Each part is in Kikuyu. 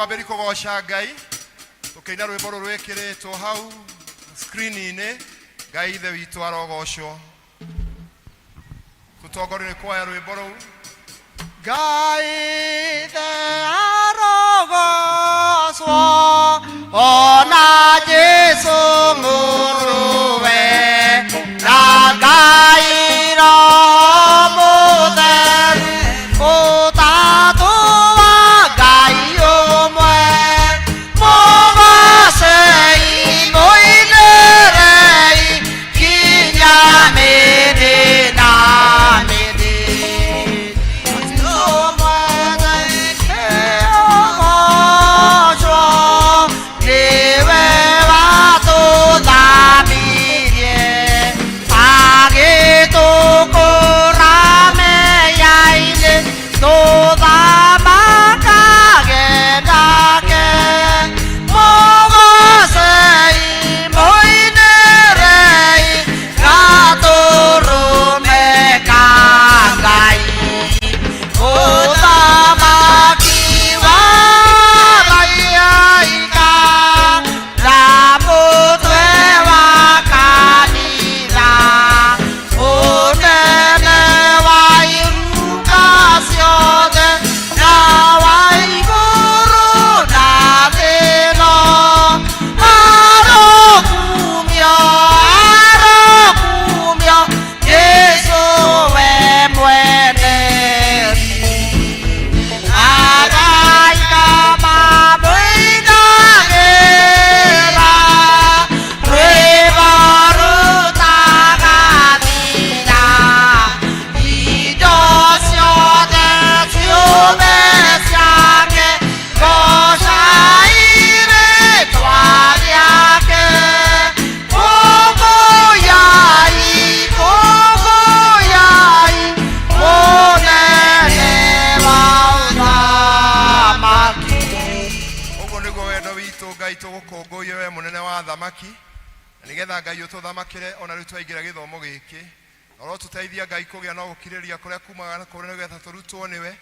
Twambĩri kũgoca Ngai tũkĩina rwĩmbo rũrũ rwĩkĩrĩtwo hau screen-inĩ. Ngai Ithe witũ arogocwo. Tũtongorio nĩ kwaya rwĩmbo rũu. Ngai Ithe arogocwo, ona Jesu mũrũwe, na Ngai Roho Mũtheru, ũtatũ wa Ngai ũmwe. Mũgocei, mũinĩrei, nginya mĩndĩ na mĩndĩ. Nĩwe watũthamirie, agĩtũkũra mehia-inĩ, tũthamakage nake. Mũgocei, mũinĩrei, gatũrũme ka Ngai. Mũthamaki wa araika na mũtwe wa kanitha, mũnene wa iruka ciothe na wa igũrũ na thĩ ĩno. Arokumio, arokumio, Jesũ we mwene. Araika mamũinagĩra, rwĩmbo rũtagathira. Indo ciothe ciũmbe ciake, goocai rĩĩtwa rĩake. Kũngũyai, kũngũyai, mũnene wa ũthamaki. Ũguo nĩguo wendo witũ Ngai tũgũkũngũiye we mũnene wa athamaki, na nĩgetha Ngai ũtũthamakĩre ona rĩu twaingĩra gĩthomo gĩkĩ. Na ũrotũteithia Ngai kũgĩa na gũkirĩrĩria kũrĩa kumaga na kũrĩ nĩgetha tũrutwo nĩwe,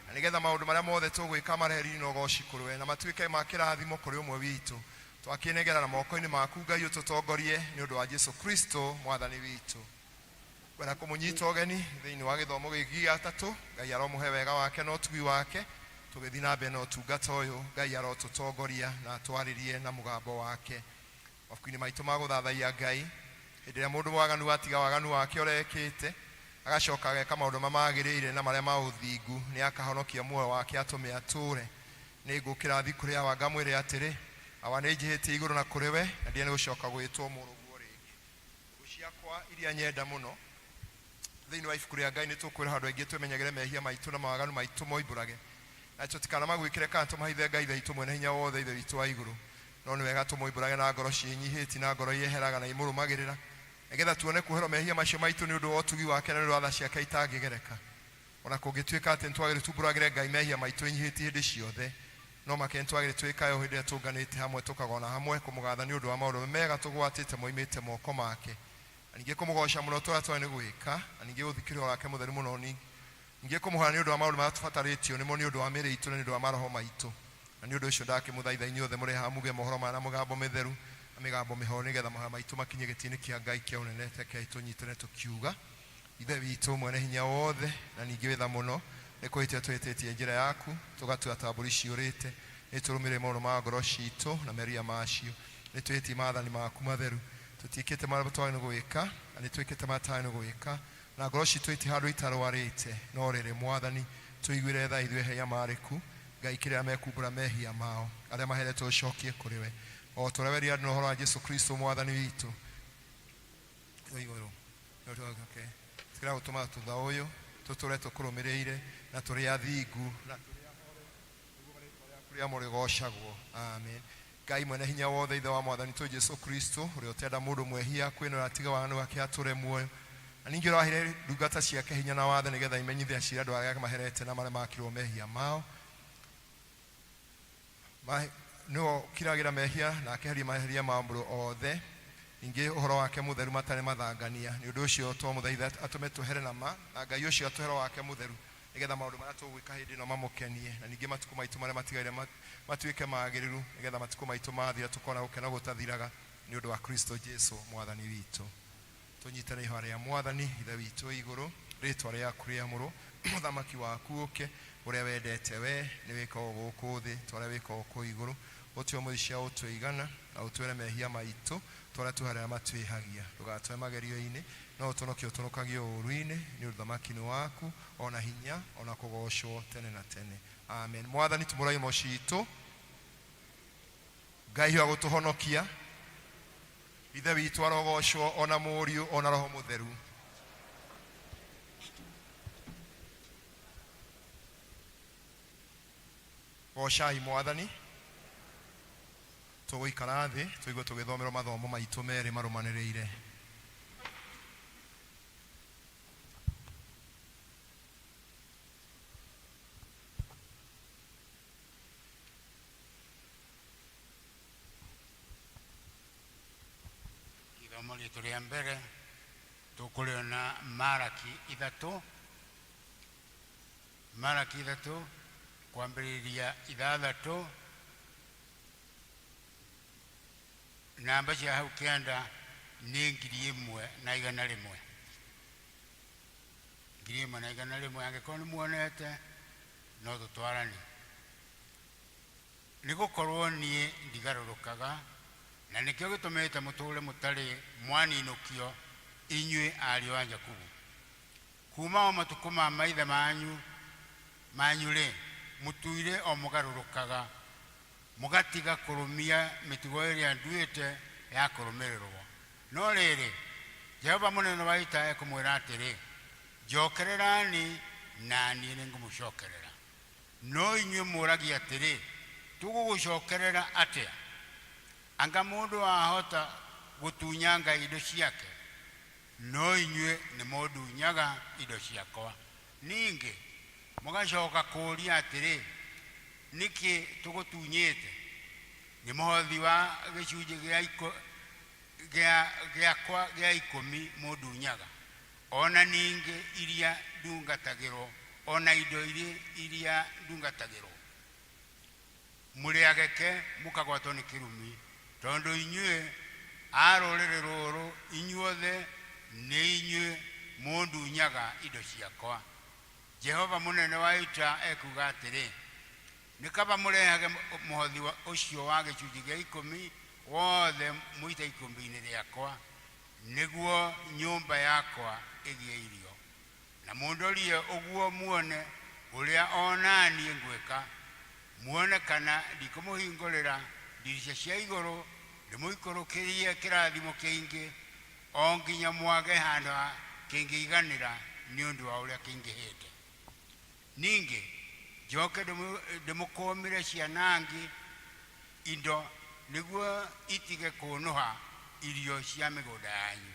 na nĩgetha maũndũ marĩa mothe tũgwĩka marehe riri na ũgoci kũrĩ we, na matuĩke ma kĩrathimo kũrĩ ũmwe witũ. Twakĩnengera na moko-inĩ maku Ngai ũtũtongorie nĩ ũndũ wa Jesu Kristo mwathani witũ. Ngwenda kũmũnyita ũgeni thĩinĩ wa gĩthomo gĩkĩ gĩa gatatũ. Ngai aromũhe wega wake na ũtugi wake tũgĩthiĩ na mbere na ũtungata ũyũ. Ngai arotũtongoria na atwarĩrie na mũgambo wake. Mabuku-inĩ maitũ ma gũthathaiya Ngai, hĩndĩ ĩrĩa mũndũ mwaganu atiga waganu wake ũrĩa ekĩte, agacoka ageka maũndũ marĩa magĩrĩire na marĩa ma ũthingu, nĩ akahonokia muoyo wake atũme atũũre. Nĩ ngũũkĩra thiĩ kũrĩ Awa ngamwĩre atĩrĩ, Awa, nĩ njĩhĩtie igũrũ na kũrĩ we, na ndirĩ gũcoka gwĩtwo mũrũguo rĩngĩ. Thũ ciakwa iria nyenda mũno. Thĩinĩ wa ibuku rĩa Ngai nĩ tũkwĩrwo handũ haingĩ twĩmenyagĩre mehia maitũ na mawaganu maitũ tũmoimbũrage, na tũtikanamagwĩkĩre kana tũmahithe Ngai Ithe witũ Mwene-Hinya-Wothe, Ithe witũ wa igũrũ. No nĩ wega tũmoimbũrage na ngoro ciĩnyihĩtie na ngoro ieheraga na imũrũmagĩrĩra, nĩgetha tuone kuoherwo mehia macio maitũ nĩ ũndũ wa ũtugi wake na nĩ ũndũ wa tha ciake itangĩgereka. O na kũngĩtuĩka atĩ nĩtwagĩrĩire tumbũragĩre Ngai mehia maitũ ĩnyihĩtie hĩndĩ ciothe, no makĩria nĩtwagĩrĩire twĩkage ũũ hĩndĩ ĩrĩa tũnganĩte hamwe tũkagona hamwe kũmũgatha nĩ ũndũ wa maũndũ mega tũgwatĩte moimĩte moko make, na ningĩ kũmũgooca mũno ta ũrĩa twagĩrĩire nĩ gwĩka, na ningĩ gũthikĩrĩria Roho wake Mũtheru mũno, ningĩ kũmũhoya nĩ ũndũ wa maũndũ marĩa tũbatarĩtio nĩmo nĩ ũndũ wa mĩĩrĩ itũ na nĩ ũndũ wa maroho maitũ. Na nĩ ũndũ ũcio ndakĩmũthaitha inyuothe mũrĩ haha muge mohoro maya na mũgambo mĩtheru na mĩgambo mĩhoru, nĩ getha mahoya maitũ makinye gĩtĩ-inĩ kĩa Ngai kĩa ũnene. Rekei tũnyitane tũkiuga. Ithe witũ Mwene-Hinya-Wothe, na ningĩ wĩ tha mũno, nĩ kũhĩtia tũhĩtĩtie njĩra yaku, tũgatua ta mbũri ciũrĩte. Nĩtũrũmĩrĩire maũndũ ma ngoro ciitũ na merirĩria macio. Nĩtwĩhĩtie maathani maku matheru. Tũtiĩkĩte marĩa twagĩrĩirwo nĩ gwĩka, na nĩtwĩkĩte marĩa tũtagĩrĩirwo nĩ gwĩka, na ngoro ciitũ itirĩ handũ itarũarĩte. No rĩrĩ, Mwathani, tũiguĩre tha ithuĩ ehia marĩku, Ngai kĩrĩa mekumbũra mehia mao, arĩa maheretwo ũcokie kũrĩ we. O ta ũrĩa werire andũ na ũhoro wa Jesũ Kristũ Mwathani witũ. Igũrũ. Tigĩra gũtũma thutha ũyũ tũtũre tũkũrũmĩrĩire na tũrĩ athingu na tũrĩ ahoreru nĩguo rĩĩtwa rĩaku rĩamũre rĩgoocagwo. Amen. Ngai mwene hinya wothe, Ithe wa Mwathani witũ Jesu Kristo, ũrĩa ũtenda mũndũ mwehia kwĩnũra atige waganu wake atũre muoyo, na ningĩ ũrĩa waheire ndungata ciake hinya na watho nĩgetha imenyithie ciira andũ arĩa maherete na marĩa makirwo mehia mao, Nĩwe ũkiragĩra mehia na akeheria meheria ma andũ othe, ningĩ ũhoro wake mũtheru matarĩ mathangania. Nĩ ũndũ ũcio twamũthaitha atũme tũhere na ma, na Ngai ũcio atũhe Roho wake Mũtheru. Nĩgetha maũndũ marĩa tũgwĩka hĩndĩ ĩno mamũkenie, na ningĩ matukũ maitũ marĩa matigaire matuĩke magĩrĩru, nĩgetha matukũ maitũ mathira tũkorwo na gũkena gũtathiraga nĩ ũndũ wa Kristo Jesu mwathani witũ. Tũnyitane ihoya rĩa mwathani. Ithe witũ wĩ igũrũ, rĩtwa rĩaku rĩamũrwo, ũthamaki waku ũke, ũrĩa wendete we nĩ wĩkagwo gũkũ thĩ ta ũrĩa wĩkagwo kũu igũrũ. Ũtue ũmũthĩ cia ũtũigana, na ũtwĩre mehia maitũ ta ũrĩa twĩharĩra matwĩhagia. Ndũgatwe magerio-inĩ, no ũtũnokie ũtũnokagie ũũru-inĩ, nĩ ũndũ ũthamaki nĩ waku, ona hinya, ona kũgocwo tene na tene. Amen. Mwathani, tumũra imo citũ. Ngai wa gũtũhonokia, Ithe witũ arogocwo, ona Mũriũ, ona Roho Mũtheru. Gocai mwathani. Tũgũikara thĩ tũigue tũgĩthomerwo mathomo maitũ merĩ marũmanĩrĩire. Ithomo ritũ rĩa mbere tũkũrĩona Maraki 3, Maraki 3 kwambĩrĩria 6, namba cia hau kĩanda nĩ 1100, 1100. Angĩkorwo nĩ muonete, no tũtwarane. Nĩ gũkorwo niĩ ndigarũrũkaga, na nĩkĩo gĩtũmĩte mũtũũre mũtarĩ mwaninũkio, inyuĩ ariũ a Jakubu. Kuuma o matukũ ma maithe manyu-rĩ, mũtũire o mũgarũrũkaga, mũgatiga kũrũmia mĩtugo ĩrĩa nduĩte ya kũrũmĩrĩrwo. No rĩrĩ, Jehova mũnene wa ita ekũmwĩra atĩrĩ, Njokererani, na niĩ nĩngũmũcokerera. No inyuĩ mũũragia atĩrĩ, Tũgũgũcokerera atĩa? Anga mũndũ aahota gũtunya Ngai indo ciake? No inyuĩ nĩmũndunyaga indo ciakwa. Ningĩ mũgacoka kũũria atĩrĩ, Nĩkĩ tũgũtunyĩte? Nĩ mũhothi wa gĩcunjĩ gĩakwa gĩa ikũmi mũndunyaga, o na ningĩ iria ndungatagĩrwo, o na indo iria ndungatagĩrwo. Mũrĩ ageke mũkagwatwo nĩ kĩrumi, tondũ inyuĩ a rũrĩrĩ rũrũ inyuothe nĩ inyuĩ mũndunyaga indo ciakwa. Jehova mũnene wa ita ekuuga atĩrĩ, Nĩ kaba mũrehage mũhothi ũcio wa gĩcunjĩ gĩa ikũmi wothe mũite ikũmbĩ-inĩ rĩakwa, nĩguo nyũmba yakwa ĩgĩe irio. Na mũndorie ũguo muone ũrĩa o na niĩ ngwĩka, muone kana ndikũmũhingũrĩra ndirica cia igũrũ, ndĩmũikũrũkĩrie kĩrathimo kĩingĩ, o nginya mwage handũ ha kĩngĩiganĩra nĩ ũndũ wa ũrĩa kĩingĩhĩte. Ningĩ njoke ndĩmũkũmĩre cianangi indo, nĩguo itige kũũnũha irio cia mĩgũnda yanyu,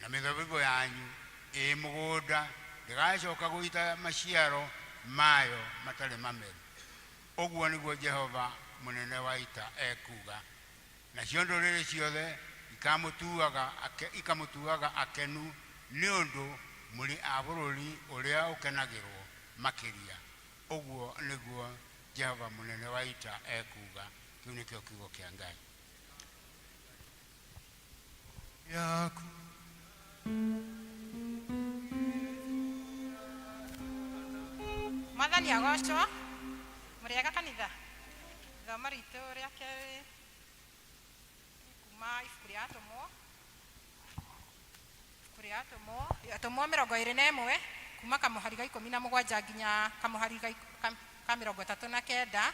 na mĩthabibũ yanyu ĩ mũgũnda ndĩgacoka gũita maciaro mayo matarĩ mameru. Ũguo nĩguo Jehova mũnene wa ita ekuuga. Nacio ndũrĩrĩ ciothe ikamũtuaga akenu nĩ ũndũ mũrĩ a bũrũri ũrĩa ũkenagĩrũo makĩria, ũguo nĩguo Jehova mũnene wa ita ekuuga. Kĩu nĩkĩo kiugo kĩa Ngai. Yaku. Mwathani agocwo. Mũrĩega kanitha. Ithomo ritũ rĩa kerĩ nĩ kuma ibuku rĩa Atũmwo, ibuku rĩa Atũmwo, Atũmwo 21, kuma kamũhari ga 17 nginya kamũhari ga 39.